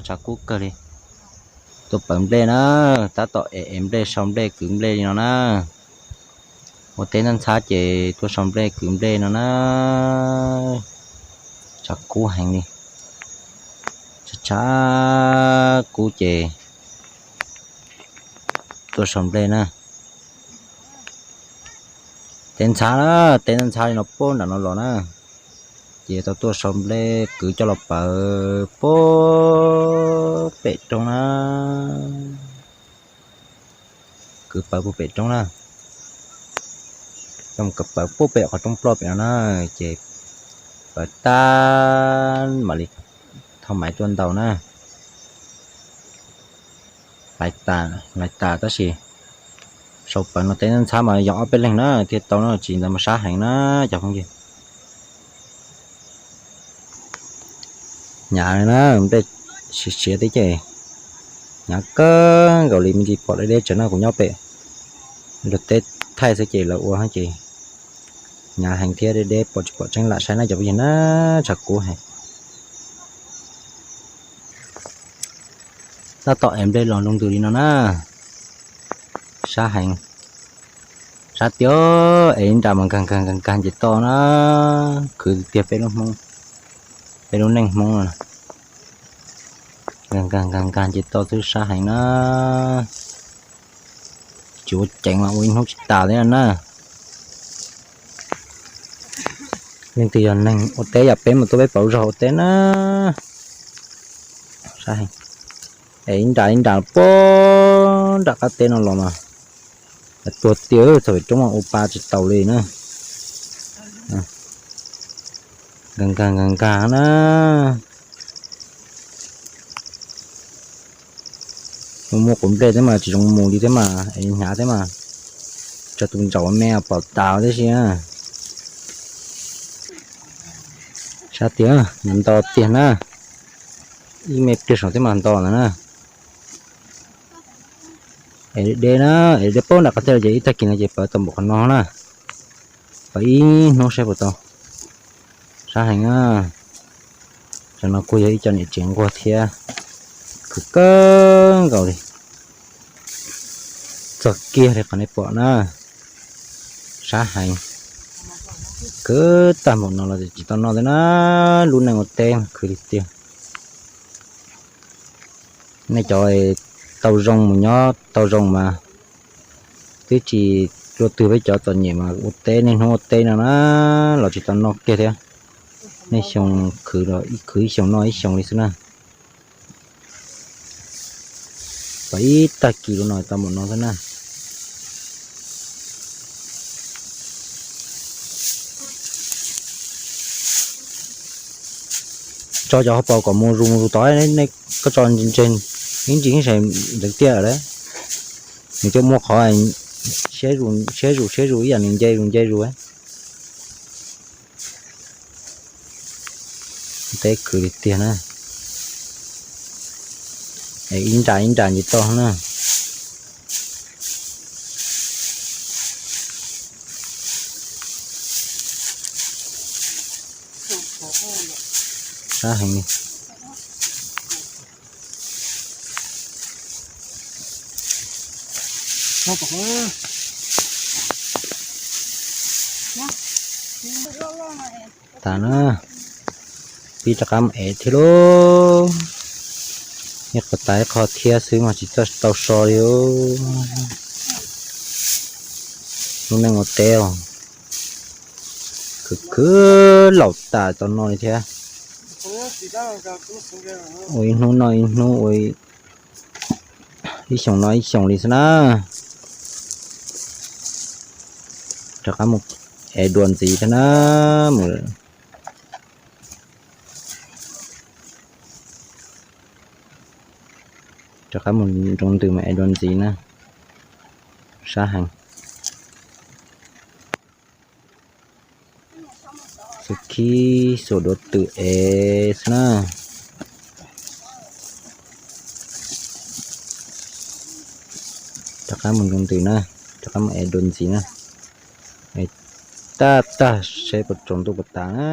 Tshav kub kawg li. Tuaj pawv nplej na, tab tom ev ev nplej sau nplej kwv nplej li no na. Ua teb ntxhab ntxhab ces tuaj sau nplej kwv nplej no na. Tshav kub heev li. Tshav tshav kub ces tuaj sau nplej na. Teb ntxhab na, teb ntxhab li no puag nram no los na. Ces tau tuaj sau nplej kwv coj los pawv puag pem roob na. Kwv pawv puag pem roob na. Coj mus kwv pawv puag pem qhov roob ploj pem no na. Ces pawv tag mam li thauj maiv tuaj ntaus na. Laiv tas, laiv tas tab sis sau pawv no teb ntxhab mas yog ob peb leeg na thiaj tau no, tsis ntawd mas sab heev na cov phooj ywg. Hnyav na, nplej siav siav tib ce, hnyav kawg nkaus li. Me ntsis pom deb deb tsawv no, kuv nyob pem luag teb thaij xwb ces lawv ua ces hnyav heev thiab deb deb pom tsis pom tseeb lam saib na cov phooj ywg na. Tshav kub heev. Tab tom ev nplej los nroo ntws li no na. Sab heev. Sab tiag, ev ib nra mas nkag nkag nkag nkag nce toj na. Khwv tiag peb lub Hmoob, peb lub neej Hmoob no. Nkag nkag nkag nkag nce toj xwb sab heev na. Tsis ua ceev mas ua ib hnub tsis tas thiab na. Leej twg yog neeg ua teb yam peb mas tuaj peb pauv zog ua teb na. Sab heev. Es ib nra ib nra puag nram qab teb no los mas tuag tiag, txog pem roob mas ua pa tsis taus li na. Nkag nkag nkag nkag na. Muaj muaj quav nplej thiab mas tsis zoo mus li thiab mas es hnyav thiab mas. Tso tus ntsaum me pom tas tib si na. Sab tiag, nto tiag na. Ib me pliag saum thiab mas nto ntawd na. Es deb na, es deb puag nram qab teb ces ib tag kis no ces pawv tau npaum qhov no na. Pawv ib hnub saib puas tau. Sab heev na. Cov no kuj yog ib co niam tsev nquag thiab. Khwv kawg nkaus li. Txog kiag li qhov nej pom na. Sab heev. Khwv tag npaum no los tsis tau noj thiab na. Lub neej ua teb khwv li tiag. Nej cov tau zoo mus nyob tau zoo mas twb tsis luaj twg peb cov txom nyem mas ua teb niaj hnub ua teb no na los tsis tau noj kiag thiab. Nej xyoo khwv los ib khwv ib xyoo noj ib xyoo li xwb na. Pawv ib tag kis lub no tau npaum no xwb na. Tso cov hauv paus kom mus zus mus zus tod, koj tso ntseg ib ntsis ib sai ntxeev tiaj lawm. Nws twb muaj qhov siab zus siab zus ib yam nws nce zus nce zus. Teb khwv li tiag na. Ib nra ib nra nce toj na. Sab heev li. Tas na, pib rov qab mus ev thiab lauj. Ib qho tas ib qho thiab xwb mas tsis tau so li. Lub neej ua teb os, khwv khwv laus tas tau noj li thiab. Ua ib hnub noj ib hnub, ua ib xyoos noj ib xyoos li xwb na. Rov qab mus ev dua ntxiv thiab na. Rov qab mus nroo ntws mus ev dua ntxiv na. Sab heev. Xub khib xuas duav twm ev xwb na. Rov qab mus nroo ntws na, rov qab mus ev dua ntxiv na. Ev tag tag seb puas tsaus ntuj puas tas na.